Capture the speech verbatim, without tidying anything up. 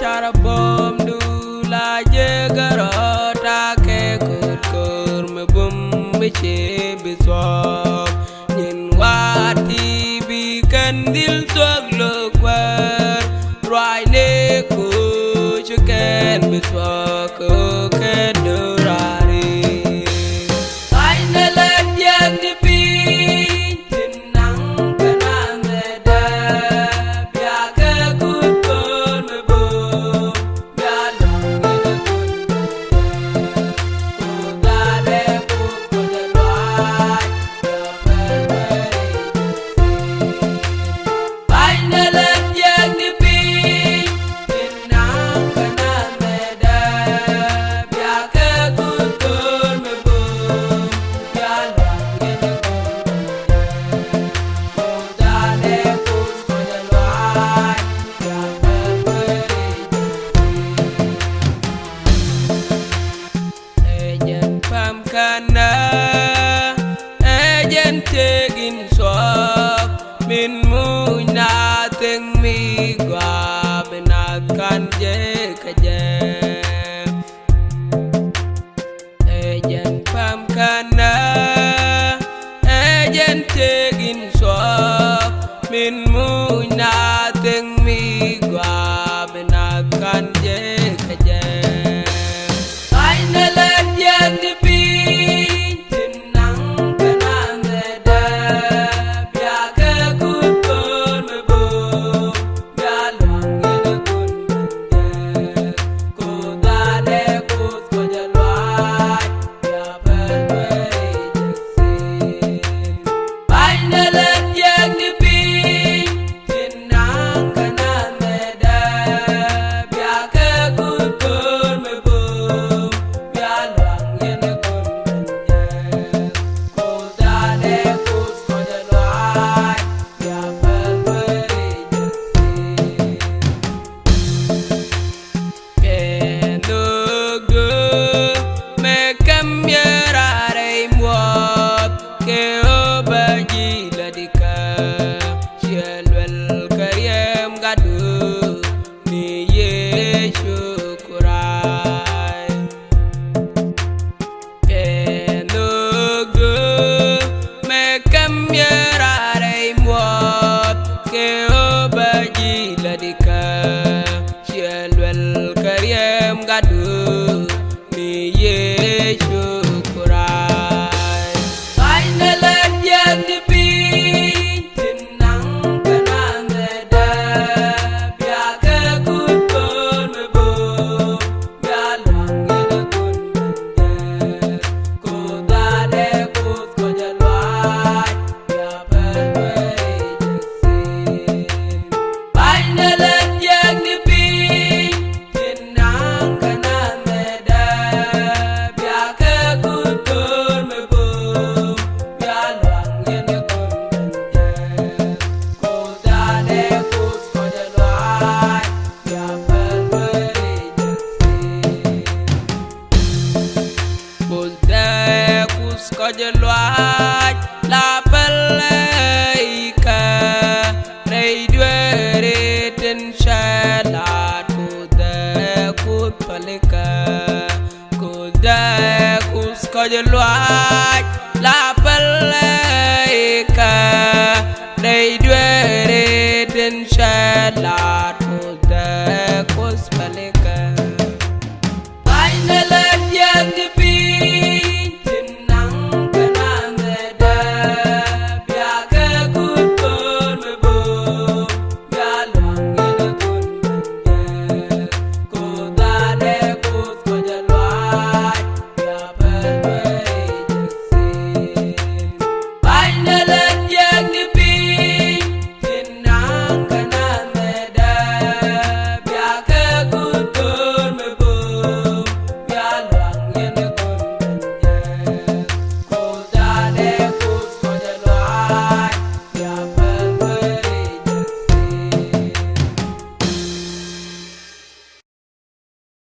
Carɛ buɔ̱mdu la jek rɔ̱ ta̱a̱ kɛ köör köör mi bum mi ci bi thuɔ̱k. Nyin wa̱a̱ ti bi kɛn dhil thuɔ̱k lo̱k kuäär. Ruacni kuc kɛn bi thuɔ̱k kɛ ɣöö kɛ do̱raari. Ka̱ny ni lät jiäkni piny tin naŋ kɛ naath mɛtdä, bia kɛ kut köör mi bo̱o̱m, bia luaŋ ni lät kut köör. Kut dhalɛ kut kɔcɛ luaac, bia pɛl weri jɛ thi̱n. Ka̱ny ni lät jiäkni piny tin naŋ kɛ naath mɛtdä, bia kɛ kut köör mi bo̱o̱m, bia luaŋ ni lät kut köör. Kut dhalɛ kut kɔcɛ luaac, bia pɛl weri jɛ thi̱n. Ɛ jɛn päm känä, ɛ jɛn tëëk in thuɔ̱k, min muc naath thi̱n mi gɔaa bi naath ka̱n jek kä jɛ. Ɛ jɛn päm känä, ɛ jɛn tëëk in thuɔ̱k, min muc naath thi̱n mi gɔaa bi naath ka̱n jek kä jɛ. Ka̱ny ni lät jiäkni piny tin naŋ kɛ naath mɛtdä, bia kɛ kut köör mi bo̱o̱m, bia luaŋ ni lät kut köör. Kut dhalɛ kut kɔcɛ luaac, bia pɛl weri jɛ thi̱n. Ka̱ny ni lät jiäkni piny tin naŋ kɛ naath mɛtdä, bia kɛ kut köör mi bo̱o̱m, bia luaŋ ni lät kut köör. Kut dhalɛ kut kɔcɛ luaac, bia pɛl weri jɛ thi̱n. Kɛ nhökdu mɛ kɛm yɛ raar rɛy muɔ̱ɔ̱th, kɛ ɣöö bä ji̱ lätdikä, ciɛ luɛl kä riɛm gatdu ni Yecu Kuraay. Kɛ nhökdu mɛ kɛm yɛ raar rɛy muɔ̱ɔ̱th, kɛ ɣöö bä ji̱ lätdikä, ciɛ luɛl kä riɛm gatdu ni Yecu Kuraay. Ka̱ny ni lät jiäkni piny tin naŋ kɛ naath mɛtdä, bia kɛ kut köör mi bo̱o̱m, bia luaŋ ni lät kut köör. Kut dhalɛ kut kɔcɛ luaac, bia pɛl weri jɛ thi̱n. Ka̱ny ni lät jiäkni piny tin naŋ kɛ naath mɛtdä, bia kɛ kut köör mi bo̱o̱m, bia luaŋ ni lät kut köör. Kut dhalɛ kut kɔcɛ luaac, bia pɛl weri jɛ thi̱n. Kuoth dee Kuoth kɔc luaac la päl ikä, rɛy dueeri tin cɛ la̱t. Kuoth dee Kuoth päl ikä, Kuoth dee Kuoth kɔc luaac.